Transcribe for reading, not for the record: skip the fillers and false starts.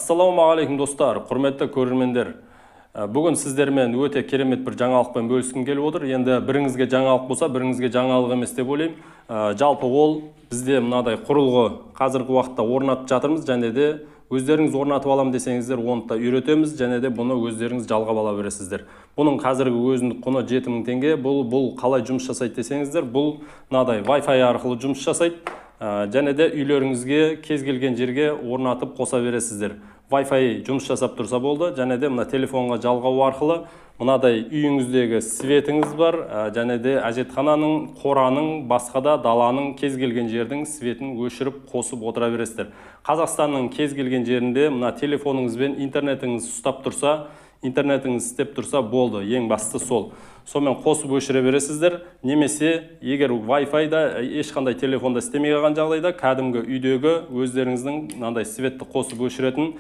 Ассалаумағалейкум, достар, құрметті көрермендер. Бүгін сіздермен өте керемет бір жаңалықпен бөліскім келіп отыр. Енді біріңізге жаңалық болса, біріңізге жаңалық емес деп ойлаймын. Жалпы ол бізде мынадай құрылғы қазіргі уақытта орнатып жатырмыз, және де өздеріңіз орнатып алам десеңіздер, оны да үйретеміз, және де бұны өздеріңіз жалғап ала бересіздер. Бұның қазіргі өзіндік құны 7000 теңге. Бұл қалай жұмыс жасайды десеңіздер, бұл мынадай Wi-Fi арқылы жұмыс жасайды. Және де үйлеріңізге кез келген жерге орнатып қоса бересіздер. Wi-Fi жұмыс жасап тұрса болды, және де мына телефонға жалғау арқылы мынадай үйіңіздегі светіңіз бар, және де әжетхананың, қораның, басқа да даланың кез келген жердің светін өшіріп қосып отыра бересіздер. Қазақстанның кез келген жерінде мына телефоныңызбен интернетіңіз ұстап тұрса, интернетіңіз істеп тұрса болды, ең бастысы сол. Сонымен қосып өшіре бересіздер, немесе егер Wi-Fi-да ешқандай телефонда істемей қалған жағдайда кәдімгі үйдегі өздеріңіздің мынандай светті қосып өшіретін